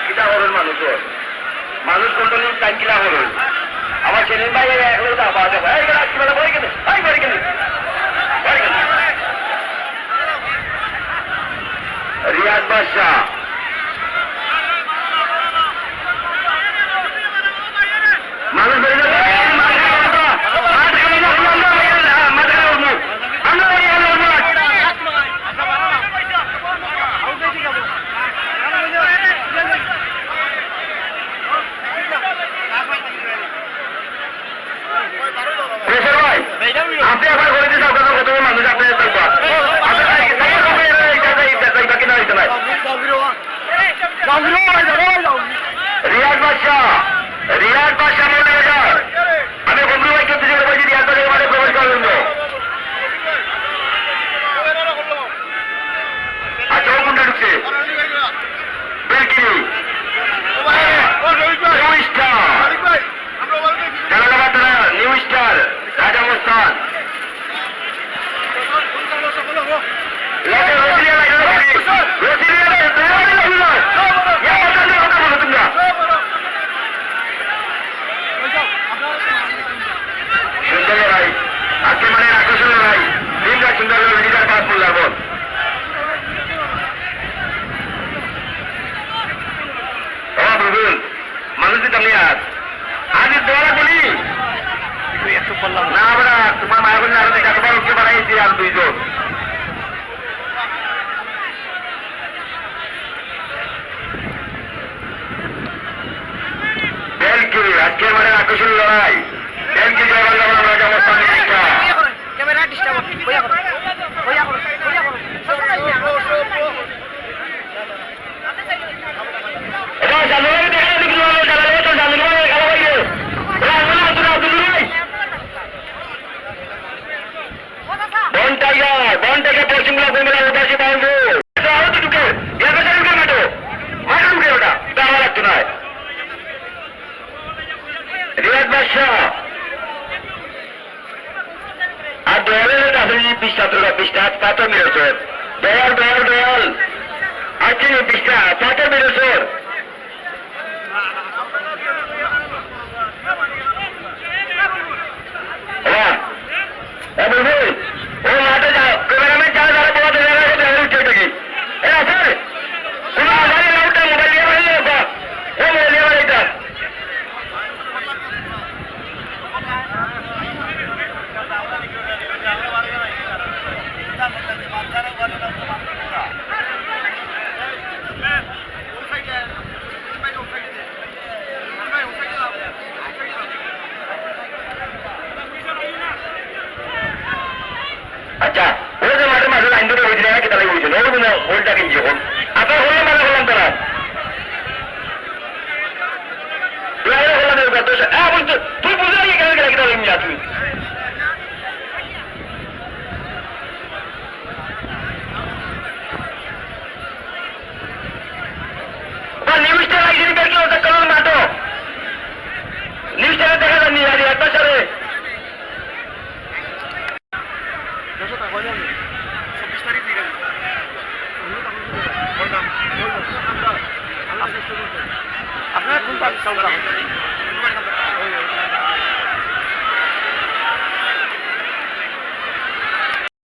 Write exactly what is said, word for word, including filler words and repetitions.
কিতা করইন মানুষ? মানুষ কন্ট্রোলিং টাইম কিলা করইন? আমার সেলিম ভাই এই এক লোক দা পাওয়া যাবে। এই গেল আজকে বেলা বই কেনে? এই বই কেনে? বই কেনে? রিয়াদ বাদশা। মানুষ বেরিয়ে যাবে। মাঠ খালি না, মাঠ খালি না, আমরা বাইরে, হ্যাঁ, মাঠ খালি উঠবো। আমরা বাইরে উঠবো। প্রেসার ভাই, আপনি একবার করে দিন, আপনার কত মানুষ আপনি থাকবা। আপনার এই, এই, এই, এই, এই, এই, এই, এই, এই, এই, এই, এই, এই, এই, এই, এই, এই, রিয়াজ বাদশা, রিয়াজ বাদশা মৌলভীবাজার। আমি বন্ধু ভাইকে দুজন বলছি, রিয়াজ বাদশা মাঠে প্রবেশ করার জন্য। আচ্ছা, ও কোনটা ঢুকছে? বেলকিনি। New star. জালালাবাদ থানা, নিউ স্টার। রাজা মস্তান। সুন্দর লড়াই। আজকে মানে আকর্ষণ লড়াই। তিন রাত সুন্দর লড়াই, লিডার পাঁচ মোল্লার বল। ও বুলবুল, মানুষ দিতাম নি আর। আজ দোয়ারা বলি। না, আমরা তোমার মায়ের বললে আরো দেখা, তোমার ওকে বাড়াইছি আর দুইজন। বেলকি, আজকে মানে আকর্ষণ লড়াই। বেলকি জয় বাংলা, আমরা যেমন সামনে দিকটা। ক্যামেরা ডিস্টার্ব, বইয়া করো, বইয়া করো, বইয়া করো। এটা জানুয়ারি দেখা যাচ্ছে, কিন্তু আমরা জানালে তো জানুয়ারি খেলা বাইরে। এটা আসলে আব্দুল, আব্দুল ভাই। বন টাইগার, বন টাইগার পশ্চিম ব্লক কুমিল্লা উদাসী বাউন্ডু। এটা আরো তো ঢুকে, এটা তো ঢুকে মাঠো। মাঠে ঢুকে ওটা। এটা আমার লাগতো নয়। রিয়াজ বাদশাহ। আর দয়ালের কাছে এই বিশটা তোরা, বিশটা পাথর মেরেছে। দয়াল, দয়াল, দয়াল। আর তিনি বিশটা পাথর মেরেছে। হ্যাঁ। এ বলবি, ও মাঠে যা, ক্যামেরাম্যান যা, যারা বলা যায়, যারা উঠে উঠে কি? এ আছে? কোনো মোবাইল আউটটা মোবাইল নিয়ে বাড়ি যাও, বা। ও মোবাইল নিয়ে বাড়ি যা। আচ্ছা, ও যে মাঠে মাঠে লাইন ধরে বইছিল, এরা কিতা লাগি বইছিল? ওর কোনো ভুলটা কি যখন? আপনার হলো মানে হলাম তারা। তুই আগে হলাম এই কথা, হ্যাঁ, বলতো, তুই বুঝে আগে কেন গেলে কিতা লাগি মিয়া তুই? বা নিউজটা লাইসেন্স বের করে ওটা কারণ নাটক। নিউজটা দেখা যায়নি, আরে এত সারে।